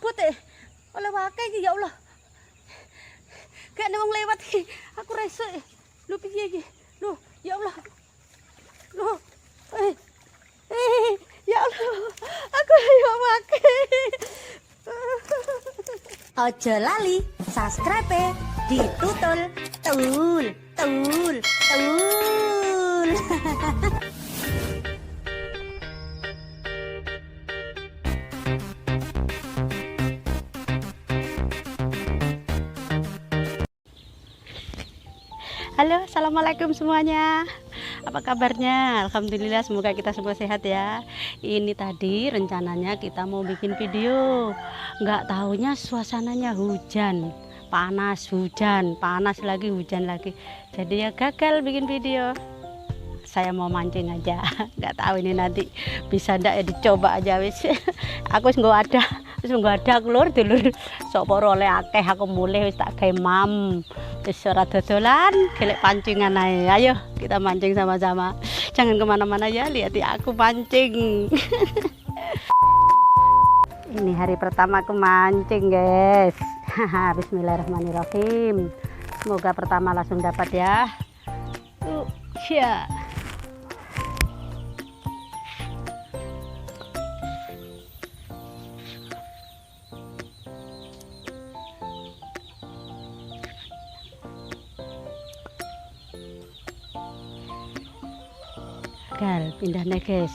Abot eh. Oleh wae iki ya Allah. Gak ada wong lewat iki. Aku reso. Lho piye iki? Lho, ya Allah. Lho. Ya Allah. Aku ya wake. Ojo lali, subscribe ditutul, tul, tul, tul. Halo, assalamualaikum semuanya. Apa kabarnya? Alhamdulillah, semoga kita semua sehat ya. Ini tadi rencananya kita mau bikin video, nggak taunya suasananya hujan, panas, hujan, panas lagi, hujan lagi. Jadi ya gagal bikin video. Saya mau mancing aja, nggak tahu ini nanti bisa ndak ya, dicoba aja wis. Aku wis nggak ada, wis nggak ada aku lur dulur. Sok poro oleh akeh aku mulih wis tak gawe mam. Wis ora dodolan, gelek pancingan ae. Ayo kita mancing sama-sama. Jangan kemana-mana ya, lihat ya aku mancing. Ini hari pertama aku mancing guys. Bismillahirrahmanirrahim. Semoga pertama langsung dapat ya. Ya. Gagal pindah nih guys.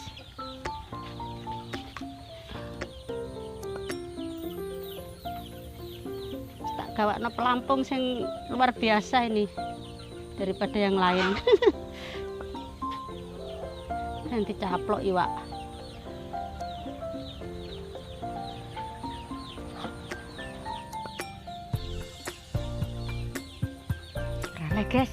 Tak gawakno pelampung sing luar biasa ini daripada yang lain. Nanti caplok iwak. Rale guys.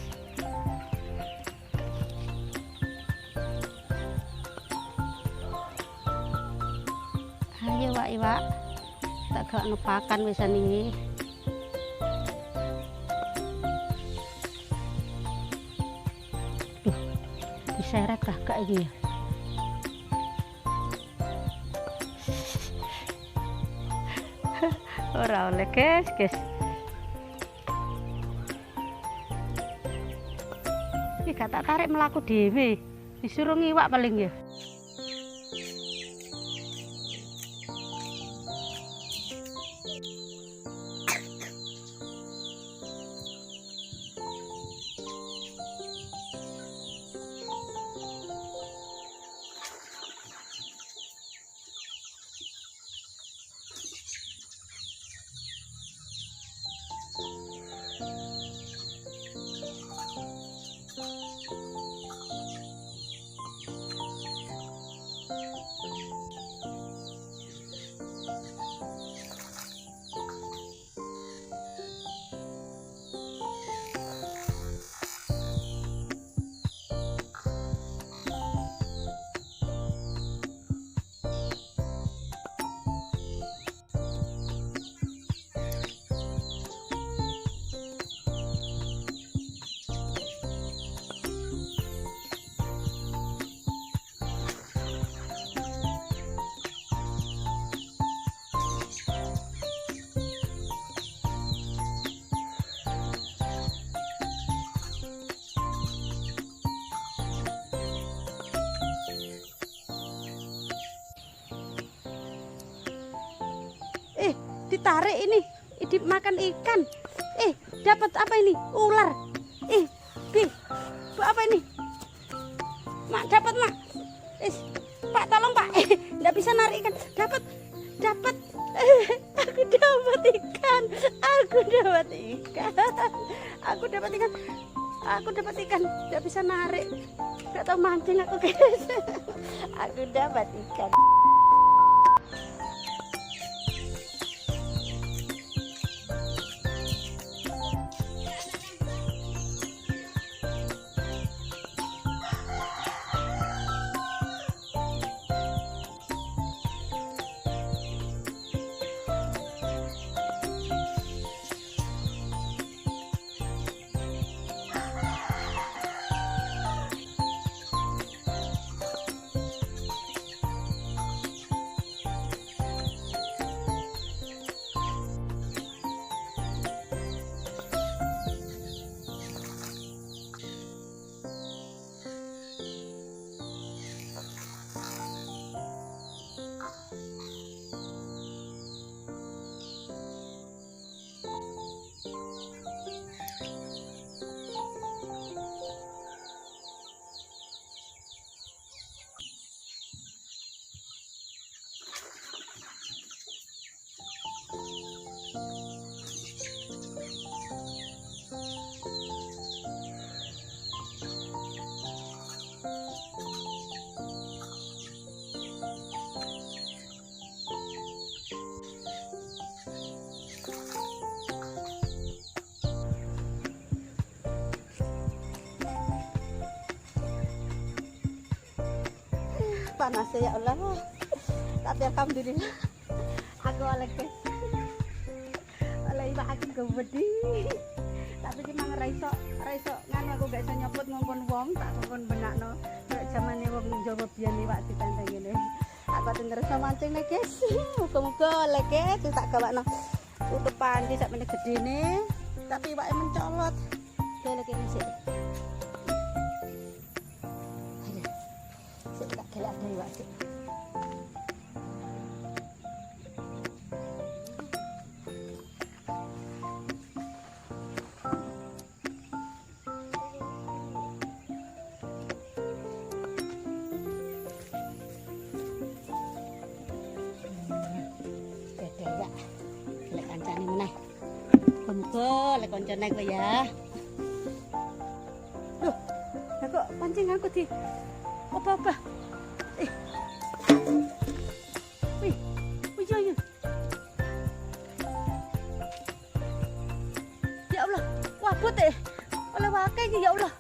Ayo wak iwak, tak gawakno pakan wisan iki. Duh, diseret kah gak iki ya? Ora oleh guys, guys. Iki gak tak tarik mlaku dhewe. Disuruh ngiwak paling ya. Ditarik ini, dimakan ikan. Dapat apa ini? Ular. Bi, bu apa ini? Mak, dapat mak. Pak, tolong pak. Nggak bisa narik ikan. Dapat, dapat. Aku dapat ikan. Aku dapat ikan. Aku dapat ikan. Aku dapat ikan. Nggak bisa narik. Nggak tahu mancing aku guys. Aku dapat ikan. Panasnya ya Allah. Tapi alhamdulillah aku oleh, guys. Oleh iwak aku gede. Tapi ki mang ra iso nganu, aku gak iso nyopot, ngongkon wong, tak kongkon benakno. Kayak zamane wong Jawa biyen, iwak ditenteng ngene. Aku terus mancing nih, guys. Muga-muga oleh, guys, terus tak gawakno. Tutup panci sakmene gedene, tapi iwake mencolot. Golek kene sik. Aduh. Sik, tak gelek ada iwak sik. Beda iwak. Golek kancane meneh. Muga lek kancane kowe ya. Loh, lah kok pancinganku di apa-apa? Eh. Wih, wih, iya, iya. Ya Allah, wabut eh. Oleh wake iki, ya Allah.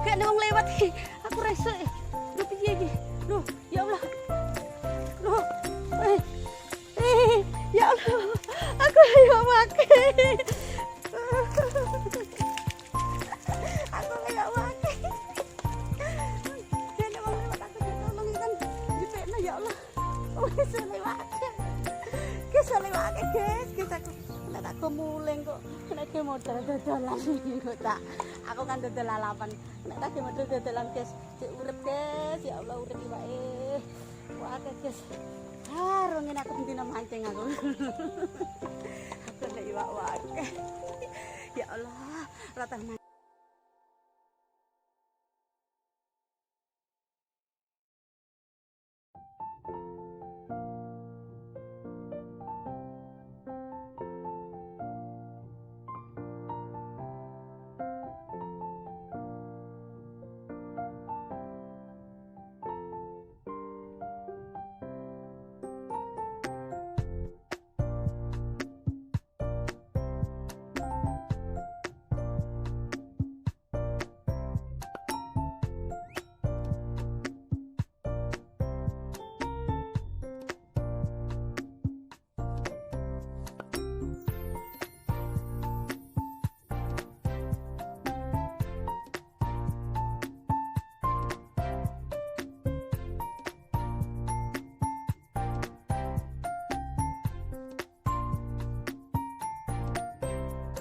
Kayak wong lewat iki. Aku ra iso eh. Lho, piye iki? Loh, ya Allah. Loh. Eh. Eh, ya Allah. Aku ayo wake. Aku kayak wake. Kene wong lewat, aku ditolong kan jepekno, ya Allah. Wis oleh wake. Guys, oleh wake, guys. Guys, aku nek aku muleng kok nek ke modal dodolan kok tak. Aku kan dodol lalapan. Nek tak modal dodolan, guys, cek urip, guys. Ya Allah, urip iwake. Wah, guys. Ah, ngene aku bendina mancing aku. Aku nek iwak wake. Ya Allah, rata.